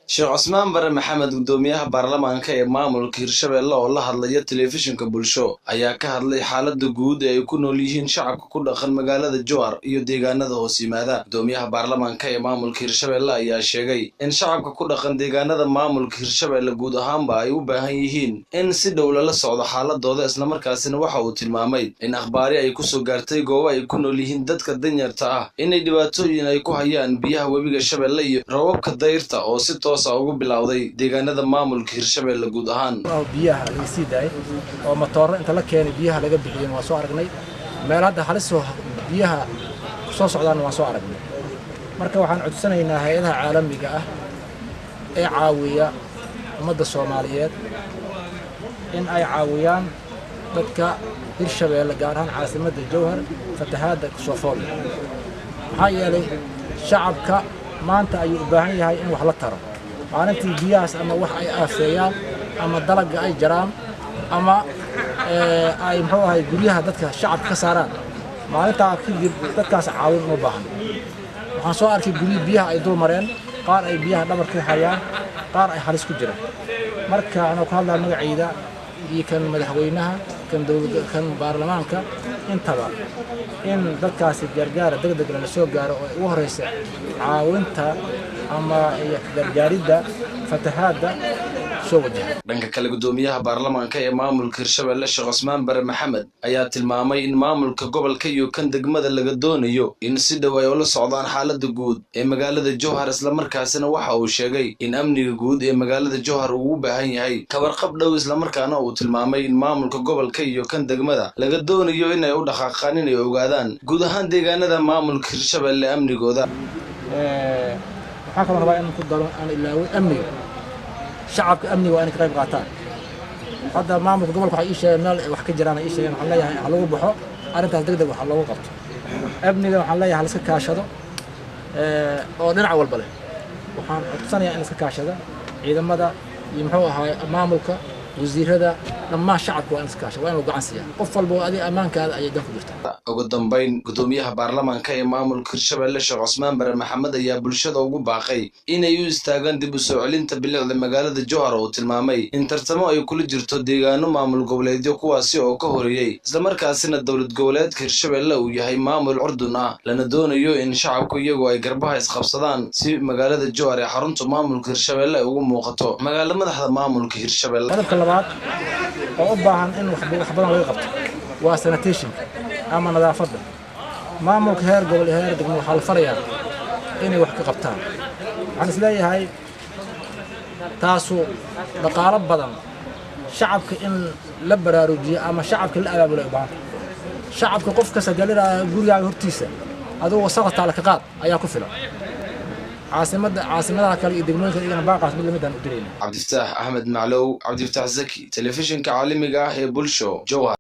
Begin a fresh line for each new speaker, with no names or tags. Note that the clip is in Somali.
Sheekh Cusmaan Bare Maxamed, guddoomiyaha baarlamaanka ee maamulka Hirshabelle oo la hadlaya telefishinka Bulsho, ayaa ka hadlay xaalada guud ee ay ku nool yihiin shacabka ku dhaqan magaalada Jowhar iyo deegaanada hoos yimaada. Guddoomiyaha baarlamaanka ee maamulka Hirshabelle ayaa sheegay in shacabka ku dhaqan deegaanada maamulka Hirshabelle guud ahaanba ay u baahan yihiin in si dhow lala socdo xaaladooda, islamarkaasina waxa uu tilmaamay in akhbaari ay kusoo gaartay goobo ay ku nool yihiin dadka danyarta ah inay dhibaatooyin ay ku hayaan biyaha webiga Shabeelle iyo roobabka dayrta oo si toos ah ugu bilowday deegaanada maamulka Hirshabelle guud ahaan.
Biyaha laga sii daayay oo matooro inta la keenay biyaha laga bixiyeen waan soo aragnay. Meel hadda halisoo biyaha soo socdaana waan soo aragnay. Marka waxaan codsanaynaa hay-adaha caalamiga ah ee caawiya ummadda Soomaaliyeed in ay caawiyaan dadka Hirshabeelle, gaar ahaan caasimadda Jowhar, fatahaadda kusoo fool. Maxaa yeelay shacabka maanta ayuu u baahan yahay in wax la taro. Maalintii biyahaas ama wax ay aafeeyaan ama dalagga ay jaraan ama ay muxuu ahay guryaha dadka shacabka ka saaraan, maalintaa kadib dadkaas caawin uma baahno. Waxaan soo arkay guryo biyaha ay dul mareen, qaar ay biyaha dhabarka hayaan, qaar ay halis ku jiraan. Marka anoo ku hadlaa magacayda iyo kan madaxweynaha, kan dowladda, kan baarlamaanka intaba, in dadkaasi gargaara degdeg lala soo gaaro oo ugu horeysa caawinta ama gargaaridda fatahaadda soo wajaha.
Dhanka kale, guddoomiyaha baarlamaanka ee maamulka Hirshabelle Sheekh Cusmaan Bare Maxamed ayaa tilmaamay in maamulka gobolka iyo kan degmada laga doonayo in si dhow ay ula socdaan xaalada guud ee magaalada Jowhar, islamarkaasina waxa uu sheegay in amniga guud ee magaalada Jowhar uu u baahan yahay kabarqab dhow, islamarkaana uu tilmaamay in maamulka gobolka iyo kan degmada laga doonayo inay u dhaqaaqaan inay ogaadaan guud ahaan deegaanada maamulka Hirshabelle amnigooda.
Waxaan kaloo rabaa in ku daro aan ilaaway amniga. Shacabka amniga waa inay ka qayb qaataan. Hadda maamulka gobolka waxay ii sheegeen meel wax ka jiraan ay ii sheegeen. Waxaan leeyahay ha lagu baxo arrintaas, deg deg waxa loogu qabto. Amniga waxaan leeyahay ha la iska kaashado oo dhinac walba leh. Waxaan codsanayaa in la iska kaashado ciidamada iyo muxuu ahaay maamulka, wasiirada, dhammaan shacabka waa in iska kaashado, waa in lagu gacan siiyaa. Qof walba oo adiga ammaankaada ayay dan ku jirtaa.
Ugu dambayn, guddoomiyaha baarlamaanka ee maamulka Hirshabelle Sheekh Cusmaan Bare Maxamed ayaa bulshada ugu baaqay inay u istaagaan dib u soo celinta bilicda magaalada Jowhar oo tilmaamay in tartamo ay kula jirto deegaano maamul goboleedyo kuwaasi oo ka horeeyey, islamarkaasina dowlad goboleedka Hirshabelle uu yahay maamul curdun ah, lana doonayo in shacabku iyagu ay garbaha isqabsadaan si magaalada Jowhar ee xarunta maamulka Hirshabelle ay ugu muuqato magaalo madaxda maamulka Hirshabelle.
Qodobka labaad oo u baahan in wax badan laga qabto waa sanitationka ama nadaafadda. Maamulka heer gobol iyo heer degmo waxaa la farayaa inay wax ka qabtaan. Waxaan isleeyahay taasu dhaqaalo badan shacabka in la baraarujiyo ama shacabka la abaabulo ay u baahanta. Shacabka qof kasta hadii la yidhahdo gurigaaga hortiisa adigu wasaqda taala ka qaad ayaa ku filan. Caasimadda, caasimadaha kale iyo degmooyinka iyagana baaqaas mid lamid aan u dirayna.
Cabdifataax Axmed Maclow, Cabdifataax Zaki, telefishinka caalamiga ah ee Bulsho, Jowhar.